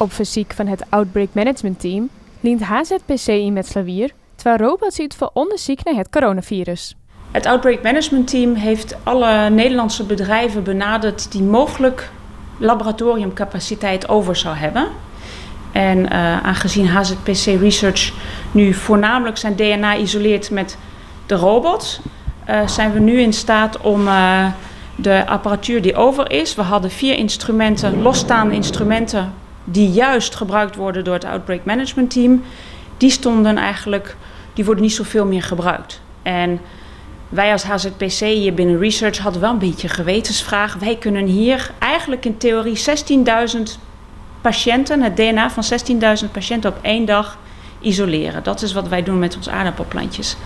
Op fersyk fan it Outbreak Management Team lient HZPC yn Metslawier twa robots út foar ûndersyk nei it coronafirus. Het Outbreak Management Team heeft alle Nederlandse bedrijven benaderd die mogelijk laboratoriumcapaciteit over zou hebben. En aangezien HZPC Research nu voornamelijk zijn DNA isoleert met de robot, zijn we nu in staat om de apparatuur die over is. We hadden vier instrumenten, losstaande instrumenten, die juist gebruikt worden door het Outbreak Management Team. Die stonden eigenlijk, die worden niet zoveel meer gebruikt. En wij als HZPC hier binnen Research hadden wel een beetje een gewetensvraag. Wij kunnen hier eigenlijk in theorie 16.000 patiënten, het DNA van 16.000 patiënten op één dag isoleren. Dat is wat wij doen met ons aardappelplantjes.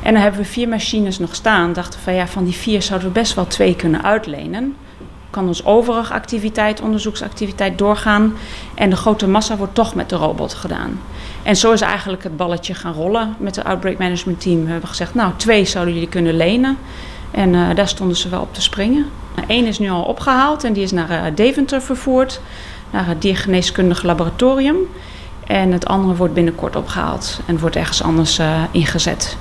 En dan hebben we vier machines nog staan. Dachten van ja, van die vier zouden we best wel twee kunnen uitlenen. Kan ons overige activiteit, onderzoeksactiviteit doorgaan. En de grote massa wordt toch met de robot gedaan. En zo is eigenlijk het balletje gaan rollen met het Outbreak Management Team. We hebben gezegd, nou, twee zouden jullie kunnen lenen. En daar stonden ze wel op te springen. Eén is nu al opgehaald en die is naar Deventer vervoerd. Naar het diergeneeskundig laboratorium. En het andere wordt binnenkort opgehaald en wordt ergens anders ingezet.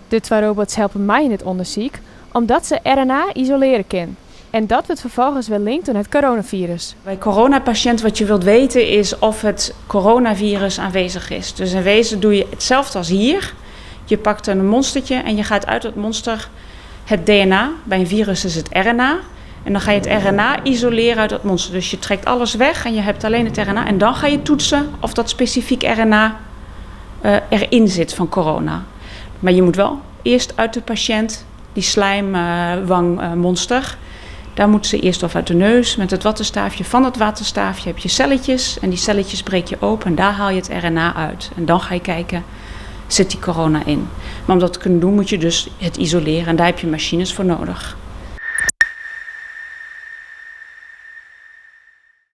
De twa robots helpe mei yn it ûndersyk omdat se RNA isolearje kinne. En dat wurdt ferfolgens wer linkt oan it coronafirus. Bij coronapatiënten wat je wilt weten is of het coronavirus aanwezig is. Dus in wezen doe je hetzelfde als hier. Je pakt een monstertje en je gaat uit dat monster het DNA, bij een virus is het RNA. En dan ga je het RNA isoleren uit dat monster. Dus je trekt alles weg en je hebt alleen het RNA. En dan ga je toetsen of dat specifiek RNA erin zit van corona. Maar je moet wel eerst uit de patiënt die slijmwangmonster. Daar moeten ze eerst of uit de neus met het wattenstaafje. Van het wattenstaafje heb je celletjes. En die celletjes breek je open en daar haal je het RNA uit. En dan ga je kijken, zit die corona in? Maar om dat te kunnen doen moet je dus het isoleren. En daar heb je machines voor nodig.